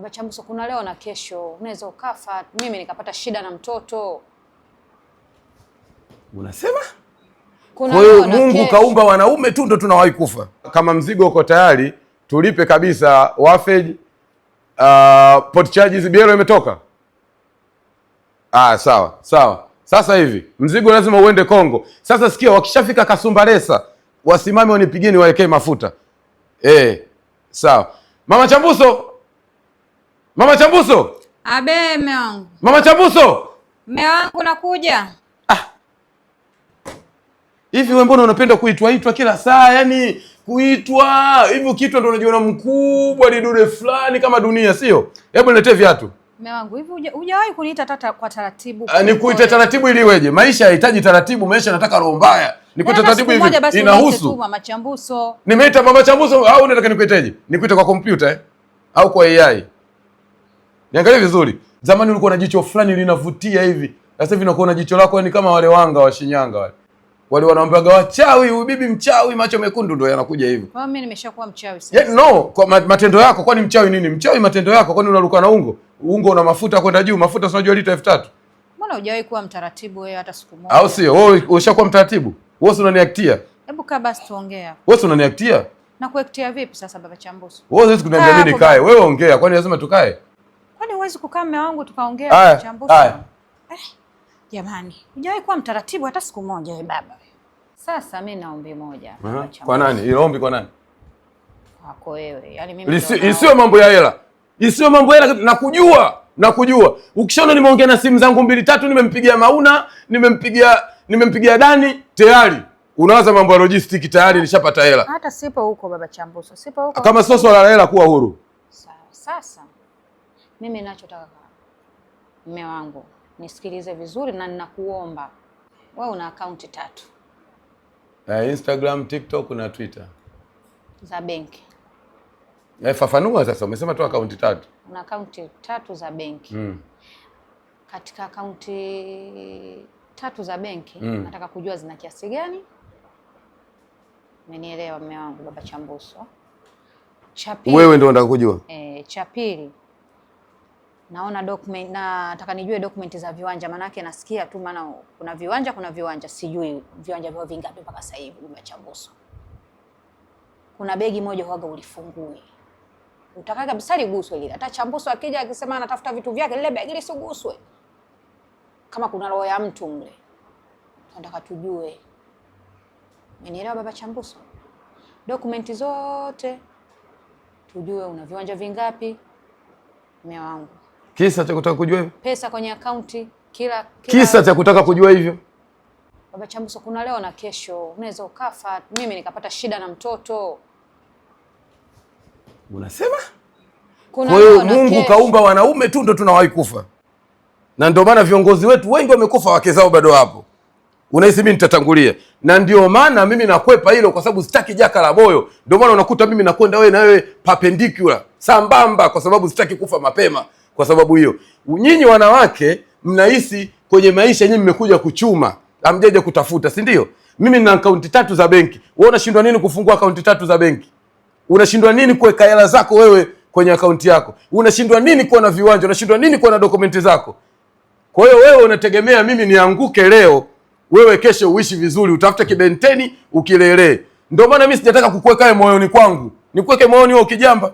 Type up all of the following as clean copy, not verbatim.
Baba Chambuso, kuna leo na kesho, unaweza ukafa, mimi nikapata shida na mtoto. Unasema? Kuna Kwa hiyo leo na Mungu kesho. Kaumba wanaume tu ndo tunawahi kufa. Kama mzigo uko tayari, tulipe kabisa wafeji. Port charges biero imetoka. Ah, sawa sawa. Sasa hivi mzigo lazima uende Kongo. Sasa sikia, wakishafika Kasumbalesa wasimame wanipigie niwaekee mafuta. Sawa. Mama Chambuso. Mama Chambuso. Abe, mme wangu. Mama Chambuso. Mme wangu nakuja. Hivi wewe mbona unapenda kuitwa itwa kila saa? Yaani kuitwa hivi, ukiitwa ndo unajiona mkubwa lidude fulani kama dunia, sio? Hebu niletee viatu. Mme wangu, hivi hujawahi kuniita hata kwa taratibu? Ah, nikuite taratibu ili iweje? Maisha hayahitaji taratibu, maisha yanataka roho mbaya. Nikuite Hata taratibu siku moja hivi basi uniite tu inahusu. Mama Chambuso. Nimeita Mama Chambuso au unataka nikuiteje? Nikuite kwa kompyuta eh? Au kwa AI? Niangalie vizuri. Zamani ulikuwa na jicho fulani linavutia hivi. Sasa hivi nakuona jicho lako ni kama wale wanga wa Shinyanga wale. Wale wanaambiwaga wachawi, huyu bibi mchawi, macho mekundu ndio yanakuja hivyo. Kwa hiyo mimi nimeshakuwa mchawi sasa. Yeah, no, kwa matendo yako kwani mchawi nini? Mchawi matendo yako, kwani unaruka na ungo? Ungo una mafuta kwenda juu, mafuta si unajua lita 3000. Mbona hujawahi kuwa mtaratibu wewe hata siku moja? Au sio? Wewe ushakuwa mtaratibu? Wewe si unaniaktia? Hebu kaa basi tuongee hapo. Wewe si unaniaktia? Na kuaktia vipi sasa Baba Chambuso? Wewe huwezi kuniambia Kaa mimi hapo nikae. baba. Wewe ongea, kwani lazima tukae? Kwani huwezi kukaa mme wangu tukaongea Haya, Baba Chambuso? haya. Jamani, hujawahi kuwa mtaratibu hata siku moja wewe baba. Sasa mimi na ombi moja Baba Chambuso. Kwa nani? Ile ombi kwa nani? Kwako wewe. Yaani mimi ndio Isiwe mambo ya hela. Isiwe mambo ya hela, nakujua. Nakujua. Ukishaona nimeongea na simu zangu mbili tatu, nimempigia Mauna, nimempigia Dani, tayari unawaza mambo ya logistics, tayari nishapata hela. Hata sipo huko Baba Chambuso. Sipo huko. Kama sio swala la hela, kuwa huru. Sawa. Sasa mimi ninachotaka mme wangu nisikilize vizuri na ninakuomba. Wewe una akaunti 3. Instagram, TikTok na Twitter. Za benki. Fafanua sasa, umesema tu akaunti 3. Una akaunti 3 za benki. Katika akaunti 3 za benki, nataka kujua zina kiasi gani. Umenielewa mme wangu Baba Chambuso? Cha pili, Wewe ndio unataka kujua? Cha pili naona document, nataka nijue document za viwanja, manake nasikia tu, maana kuna viwanja, sijui viwanja vyao vingapi mpaka sasa hivi Baba Chambuso. Kuna begi moja huaga ulifungui. Utaka kabisa liguswe lile. Hata Chambuso akija akisema anatafuta vitu vyake, lile begi lisiguswe. Kama kuna roho ya mtu mle. Tunataka tujue. Umenielewa Baba Chambuso? Dokumenti zote tujue una viwanja vingapi mume wangu. Kisa cha kutaka kujua hivyo? Pesa kwenye akaunti kila Kisa cha kutaka kujua hivyo? Baba Chambuso, kuna leo na kesho, unaweza ukafa, mimi nikapata shida na mtoto. Unasema? Kuna Kwa hiyo leo na Mungu kesho. kaumba wanaume tu ndo tunawahi kufa. Na ndio maana viongozi wetu wengi wamekufa, wake zao bado hapo. Unahisi mimi nitatangulia? Na ndio maana mimi nakwepa hilo, kwa sababu sitaki jaka la moyo. Ndio maana unakuta mimi nakwenda wewe na wewe perpendicular, sambamba, kwa sababu sitaki kufa mapema. Kwa sababu hiyo, nyinyi wanawake mnahisi kwenye maisha nyinyi mmekuja kuchuma, hamjaja kutafuta, si ndio? Mimi nina akaunti 3 za benki. Wewe unashindwa nini kufungua akaunti 3 za benki? Unashindwa nini kuweka hela zako wewe kwenye akaunti yako? Unashindwa nini kuwa na viwanja? Unashindwa nini kuwa na dokumenti zako? Kwa hiyo wewe unategemea mimi nianguke leo, wewe kesho uishi vizuri, utafute kibenteni ukilelee. Ndio maana mimi sijataka kukuweka wewe moyoni kwangu. Nikuweke moyoni wewe ukijamba.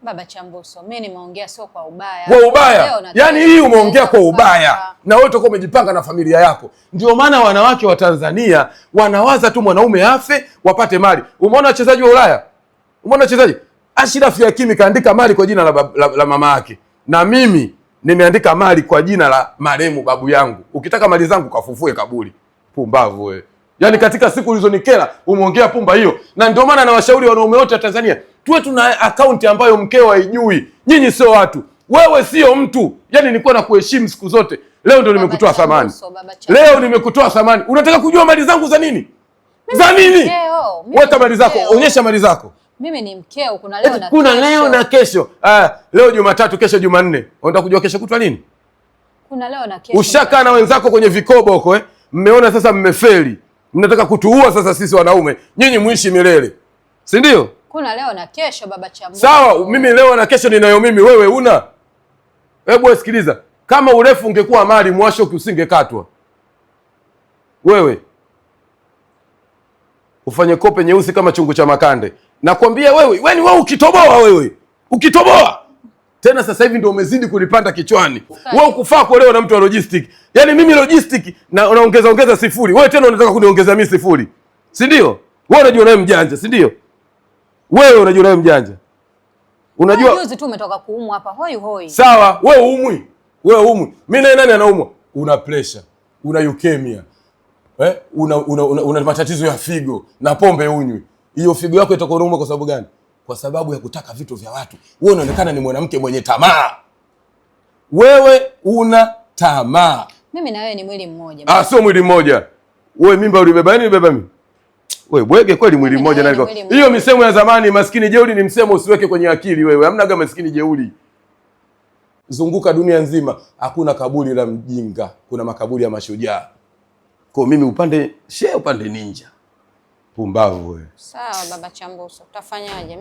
Baba Chambuso, mimi nimeongea sio kwa ubaya. Kwa ubaya. Leo na Yaani kesho hii umeongea kwa unaweza ubaya. kufa. Na wewe utakuwa umejipanga na familia yako. Ndio maana wanawake wa Tanzania wanawaza tu mwanaume afe wapate mali. Umeona wachezaji wa Ulaya? Umeona wachezaji? Ashraf Hakimi kaandika mali kwa jina la mama yake. Na mimi nimeandika mali kwa jina la marehemu babu yangu. Ukitaka mali zangu kafufue kaburi. Pumbavu wewe. Yaani katika siku ulizonikera umeongea pumba hiyo. Na ndio maana nawashauri wanaume wote wa Tanzania, tuwe tuna akaunti ambayo mkeo haijui. Nyinyi sio watu. Wewe sio mtu. Yaani nilikuwa nakuheshimu siku zote. Leo ndio nimekutoa Baba thamani. Chambuso, Baba Chambuso. Leo nimekutoa thamani. Unataka kujua mali zangu za nini? Za nini? Mkeo, mimi Weka ni mali zako, mkeo. onyesha mali zako. Mimi ni mkeo, kuna leo Eti na kuna kesho. leo na kesho. Leo Jumatatu, kesho Jumanne. Unataka kujua kesho kutwa nini? Kuna leo na kesho. Ushakaa na wenzako kwenye vikoba huko eh? Mmeona sasa mmefeli. Mnataka kutuua sasa sisi wanaume. Nyinyi muishi milele. Si ndio? Kuna leo na kesho baba Chambuso. Sawa, mimi leo na kesho ninayo mimi, wewe una. Hebu sikiliza, kama urefu ungekuwa mali mwasho usingekatwa. Wewe ufanye kope nyeusi kama chungu cha makande. Nakwambia wewe, wewe ni wewe ukitoboa wewe. Ukitoboa. Tena sasa hivi ndio umezidi kulipanda kichwani. Wewe ukufaa kuolewa na mtu wa logistic. Yaani mimi logistic na unaongeza ongeza sifuri. Wewe tena unataka kuniongeza mimi sifuri. Si ndio? Wewe unajua nawe mjanja, si ndio? Wewe unajua nawe mjanja. Unajua juzi tu umetoka kuumwa hapa hoi hoi. Sawa, wewe uumwi. Wewe uumwi. Mimi naye nani anaumwa? Una pressure, una leukemia. Una matatizo ya figo na pombe unywi. Hiyo figo yako itakuwa inauma kwa sababu gani? Kwa sababu ya kutaka vitu vya watu. Wewe unaonekana ni mwanamke mwenye tamaa. Wewe una tamaa. Mimi na wewe ni mwili mmoja. Ah, sio mwili mmoja. Wewe mimba ulibeba nini? Ulibeba mimi? Wewe bwege kweli mwili mmoja na hiyo misemo ya zamani, maskini jeuri ni msemo usiweke kwenye akili wewe. Hamna kama maskini jeuri. Zunguka dunia nzima, hakuna kaburi la mjinga, kuna makaburi ya mashujaa. Kwa mimi upande she upande ninja. Pumbavu wewe. Sawa baba Chambuso, utafanyaje?